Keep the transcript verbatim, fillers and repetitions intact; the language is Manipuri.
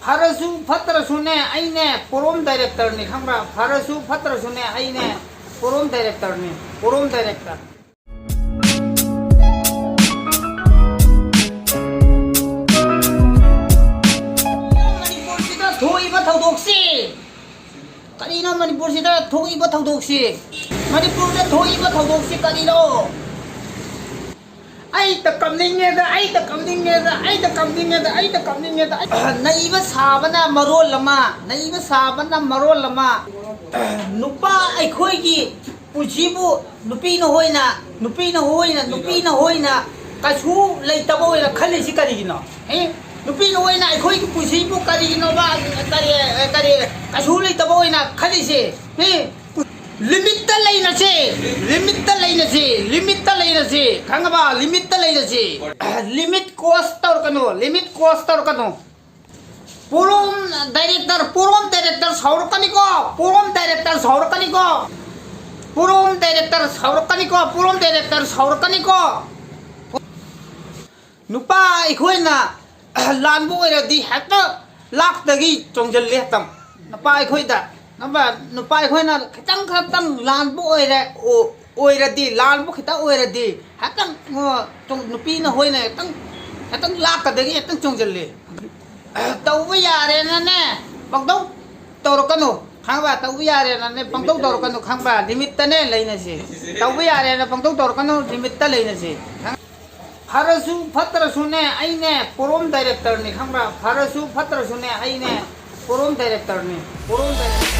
ꯐꯔꯁꯨ ꯐꯠꯇ꯭ꯔꯁꯨꯅꯦ, ꯑꯩꯅꯦ ꯄꯣꯔꯣꯝ ꯗꯥꯏꯔꯦꯛꯇꯔꯅꯤ, ꯈꯪꯕ꯭ꯔꯥ? ꯐꯔꯁꯨ ꯐꯠꯇ꯭ꯔꯁꯨꯅꯦ, ꯑꯩꯅꯦ ꯄꯣꯔꯣꯝ ꯗꯥꯏꯔꯦꯛꯇꯔꯅꯤ, ꯄꯣꯔꯣꯝ ꯗꯥꯏꯔꯦꯛꯇꯔ꯫ ꯃꯅꯤꯄꯨꯔꯁꯤꯗ ꯊꯣꯛꯏꯕ ꯊꯧꯗꯣꯛꯁꯤ ꯀꯔꯤꯅꯣ? ꯃꯅꯤꯄꯨꯔꯁꯤꯗ ꯊꯣꯛꯏꯕ ꯊꯧꯗꯣꯛꯁꯤ, ꯃꯅꯤꯄꯨꯔꯗ ꯊꯣꯛꯏꯕ ꯊꯧꯗꯣꯛꯁꯤ ꯀꯔꯤꯅꯣ? ꯑꯩꯇ ꯀꯞꯅꯤꯡꯉꯦꯗ, ꯑꯩꯇ ꯀꯞꯅꯤꯡꯉꯦꯗ, ꯑꯩꯇ ꯀꯞꯅꯤꯡꯉꯦꯗ, ꯑꯩꯇ ꯀꯞꯅꯤꯡꯉꯦꯗ꯫ ꯑꯩ-, ꯅꯩꯕ ꯁꯥꯕꯅ ꯃꯔꯣꯜ ꯑꯃ, ꯅꯩꯕ ꯁꯥꯕꯅ ꯃꯔꯣꯜ ꯑꯃ꯫ ꯅꯨꯄꯥ ꯑꯩꯈꯣꯏꯒꯤ ꯄꯨꯟꯁꯤꯕꯨ ꯅꯨꯄꯤꯅ ꯍꯣꯏꯅ, ꯅꯨꯄꯤꯅ ꯍꯣꯏꯅ, ꯅꯨꯄꯤꯅ ꯍꯣꯏꯅ ꯀꯩꯁꯨ ꯂꯩꯇꯕ ꯑꯣꯏꯅ ꯈꯜꯂꯤꯁꯤ ꯀꯔꯤꯒꯤꯅꯣ? ꯑꯦ? ꯅꯨꯄꯤꯅ ꯍꯣꯏꯅ ꯑꯩꯈꯣꯏꯒꯤ ꯄꯨꯟꯁꯤꯕꯨ ꯀꯔꯤꯒꯤꯅꯣꯕ, ꯀꯔꯤ, ꯀꯔꯤ, ꯀꯩꯁꯨ ꯂꯩꯇꯕ ꯑꯣꯏꯅ ꯈꯜꯂꯤꯁꯦ? ꯑꯦ? ꯂꯤꯃꯤꯠꯇ ꯂꯩꯅꯁꯦ, ꯂꯤꯃꯤꯠꯇ ꯂꯩꯅꯁꯦ, ꯂꯤꯃꯤꯠꯇ ꯂꯩꯅꯁꯦ, ꯈꯪꯉꯕ? ꯂꯤꯃꯤꯠꯇ ꯂꯩꯅꯁꯦ꯫ ꯂꯤꯃꯤꯠ ꯀ꯭ꯔꯣꯁ ꯇꯧꯔꯛꯀꯅꯨ, ꯂꯤꯃꯤꯠ ꯀ꯭ꯔꯣꯁ ꯇꯧꯔꯛꯀꯅꯨ꯫ ꯄꯣꯔꯣꯝ ꯗꯥꯏꯔꯦꯛꯇꯔ, ꯄꯣꯔꯣꯝ ꯗꯥꯏꯔꯦꯛꯇꯔ ꯁꯥꯎꯔꯛꯀꯅꯤꯀꯣ, ꯄꯣꯔꯣꯝ ꯗꯥꯏꯔꯦꯛꯇꯔ ꯁꯥꯎꯔꯛꯀꯅꯤꯀꯣ, ꯄꯣꯔꯣꯝ ꯗꯥꯏꯔꯦꯛꯇꯔ ꯁꯥꯎꯔꯛꯀꯅꯤꯀꯣ, ꯄꯣꯔꯣꯝ ꯗꯥꯏꯔꯦꯛꯇꯔ ꯁꯥꯎꯔꯛꯀꯅꯤꯀꯣ꯫ ꯅꯨꯄꯥ ꯑꯩꯈꯣꯏꯅ ꯂꯥꯟꯕ ꯑꯣꯏꯔꯗꯤ ꯍꯦꯛꯇ ꯂꯥꯛꯇꯒꯤ ꯆꯣꯡꯁꯤꯜꯂꯦ ꯍꯦꯛꯇ꯫ ꯅꯨꯄꯥ ꯑꯩꯈꯣꯏꯗ, ꯅꯨꯄꯥ, ꯅꯨꯄꯥ ꯑꯩꯈꯣꯏꯅ ꯈꯤꯇꯪ ꯈꯛꯇꯪ ꯂꯥꯟꯕ ꯑꯣꯏꯔꯦ, ꯑꯣ-, ꯑꯣꯏꯔꯗꯤ, ꯂꯥꯟꯕ ꯈꯤꯇꯪ ꯑꯣꯏꯔꯗꯤ ꯍꯦꯛꯇꯪ, ꯑꯣ, ꯆꯣꯡ-, ꯅꯨꯄꯤꯅ ꯍꯣꯏꯅ ꯍꯦꯛꯇꯪ, ꯍꯦꯛꯇꯪ ꯂꯥꯛꯀꯗꯒꯤ ꯍꯦꯛꯇꯪ ꯆꯣꯡꯁꯤꯜꯂꯦ꯫ ꯇꯧꯕ ꯌꯥꯔꯦꯅꯅꯦ ꯄꯪꯇꯧ ꯇꯧꯔꯛꯀꯅꯨ, ꯈꯪꯕ? ꯇꯧꯕ ꯌꯥꯔꯦꯅꯅꯦ ꯄꯪꯇꯧ ꯇꯧꯔꯛꯀꯅꯨ, ꯈꯪꯕ? ꯂꯤꯃꯤꯠꯇꯅꯦ ꯂꯩꯅꯁꯤ꯫ ꯇꯧꯕ ꯌꯥꯔꯦꯅ ꯄꯪꯇꯧ ꯇꯧꯔꯛꯀꯅꯨ, ꯂꯤꯃꯤꯠꯇ ꯂꯩꯅꯁꯤ꯫ ꯐꯔꯁꯨ ꯐꯠꯇ꯭ꯔꯁꯨꯅꯦ, ꯑꯩꯅꯦ ꯄꯣꯔꯣꯝ ꯗꯥꯏꯔꯦꯛꯇꯔꯅꯤ, ꯈꯪꯕ꯭ꯔꯥ? ꯐꯔꯁꯨ ꯐꯠꯇ꯭ꯔꯁꯨꯅꯦ, ꯑꯩꯅꯦ ꯄꯣꯔꯣꯝ ꯗꯥꯏꯔꯦꯛꯇꯔꯅꯤ, ꯄꯣꯔꯣꯝ ꯗꯥꯏꯔꯦꯛꯇꯔ꯫